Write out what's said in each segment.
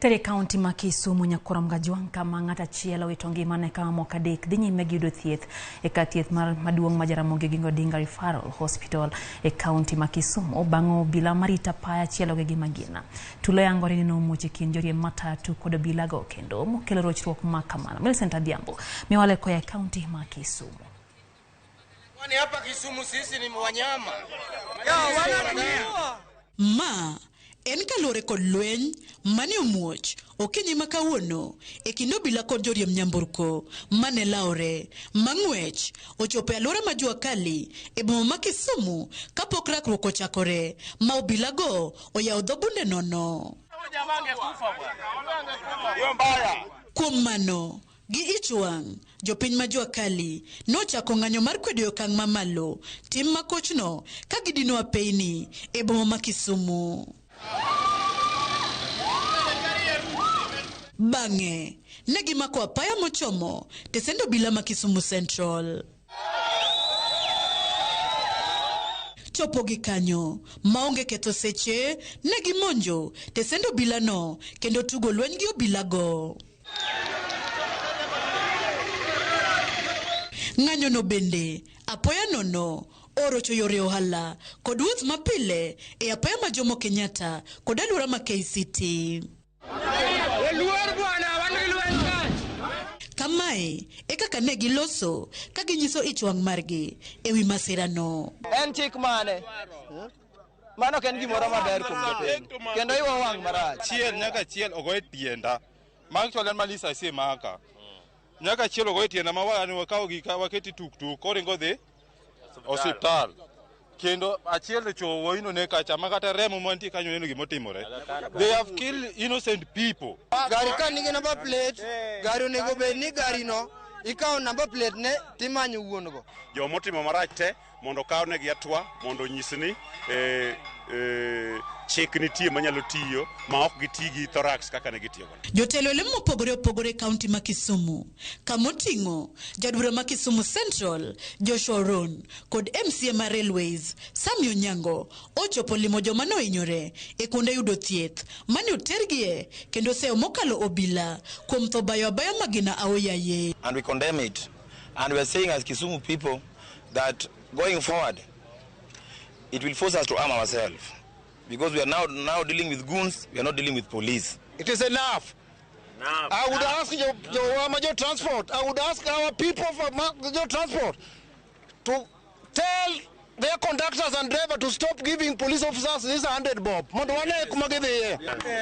Tere kaunti ma Kisumu Nyakurom Gajwang' kama ng'at achiel owito ngimane ka mamoko adek dhi nyime gi yudo thieth e kar thieth mar maduong' ma Jaramogi Oginga Odinga Referral Hospital e kaunti ma Kisumu bang' obila marito apaya chielogi gi magina. Tulo yangore ni nomuoch e kind joriemb matatu kod obilago kendo mokelo rochruok ma kamano. Millicent Adhiambo miwa ler koa e kaunti ma Kisumu. Kwani hapa Kisumu sisi ni wanyama. Ma en kaluwore kod lweny mane omuoch okinyi ma kawuono e kind obila kod joriemb nyamburko mane lawore ma ng'wech ochopo e alwora ma Jua Kali e boma ma Kisumu kapok rakruok ochakore ma obilago oyawo dho bunde nono. Kuom mano, gi ich wang', jopiny ma Jua Kali nochako ng'anyo mar kwedo e okang' mamalo tim makochno ka gidino apeyni e boma ma Kisumu. Bang'e, ne gimako apaya mochomo tesend obila ma Kisumu Central. Chopo gi kanyo, maonge ketho seche, ne gimonjo tesend obilano kendo tugo lweny gi obilago. Ng'anyono bende apoya nono orocho yore ohala kod wuoth mapile e apaya ma Jomo Kenyatta kod alwora ma KCT. Kamae e kaka ne giloso ka ginyiso ich wang' margi e wi masirano. En chik mane? Mano ok en gimoro maber kuom jopiny kendo iwa wang' marach. Chiel nyaka chiel ogoye tienda. Ma actually en malisa sie maka. Nyaka chiel ogoye tienda ma wani wakawo gi ka waketi tuk tuk koringo dhi osiptal. Kendo achiel to chowo wuoyino ne kacha ma kata remo mantie kanyo neno gimotimore. They have killed innocent people. Gari ka nigi number plate, gari onego bed ni gari no ikawo number plate ne timanyo wuon go. Jomotimo marach te mondo okawnegi hatua mondo onyis ni chik nitie manyalo tiyo ma ok giti gi thorax kaka ne gitiyogo. Jotelo e mopogore opogore e kaunti ma Kisumu, kamoting'o jaod bura ma Kisumu Central Joshua Oron kod MCA ma Railways Sammy Onyango ochopo limo joma nohinyore e kuonde yudo thieth mane otergie kendo seyo mokalo obila kuom tho bayo abaya magina aoyaye. And we condemn it. And we are saying as Kisumu people that going forward, it will force us to arm ourselves. Because we are now dealing with goons, we are not dealing with police. It is enough. I would ask your transport, I would ask our people from your transport to tell their conductors and driver to stop giving police officers this 100 bob. Mondo wane kuma gidhiye.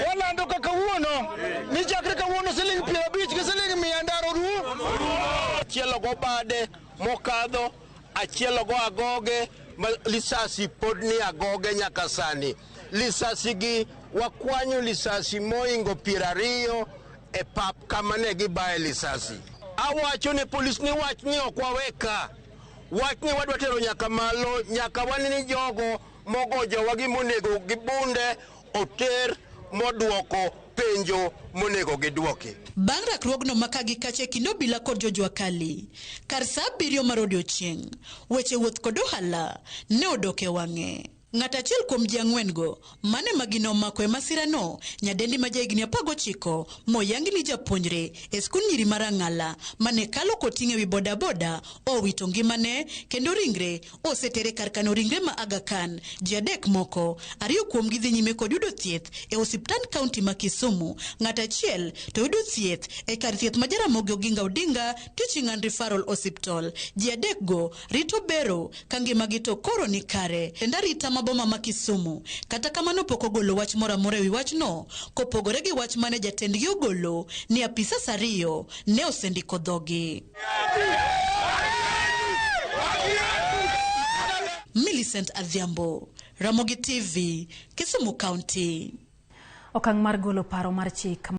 Walando kaka wuono, ni chakre kawuono siling 50 gi siling 100 ndaro ru. Achiel go bade mokadho, achiel go agoge, ma lisasi pod ni agoge nyaka sani. Lisasi gi wakwanyo lisasi moingo 20 e pap kama ne gibaye lisasi. Awacho ne polis ni wach ni ok waweka. Wach ni wadwa tero nyaka malo, nyaka wane ni jogo mogo jowa gi monego gi bunde oter moduoko penjo monego giduoki. Bang' rakruogno ma ka gi kacha e kind obila kod jo Jua Kali, kar saa 7 mar odiochieng', weche wuoth kod ohala ne odok e wang'e. Ng'at achiel kuom ji ang'wen go mane magina omako e masirano, nyadendi ma jahigni 19 moyangi ni japuonjre e skund nyiri mar Ang'ala mane kalo koting'e wi bodaboda owito ngimane kendo ringre osetere kar kano ringre ma Aga Khan. Ji adek moko, ariyo kuomgi dhi nyime kod yudo thieth e osiptand kaunti ma Kisumu, ng'at achiel to yudo thieth e kar thieth ma Jaramogi Oginga Odinga Teaching and Referral Hospital. Ji adek go rito bero ka ngimagi to koro ni kare. Tend arita ma boma ma Kisumu kata kamano pok ogolo wach moro amora ewi wachno, kopogore gi wach mane jatendgi ogolo ni apisas ariyo ne osendiko dhogi. Millicent Adhiambo, Ramogi TV, Kisumu County. Okang' mar golo paro mar chik.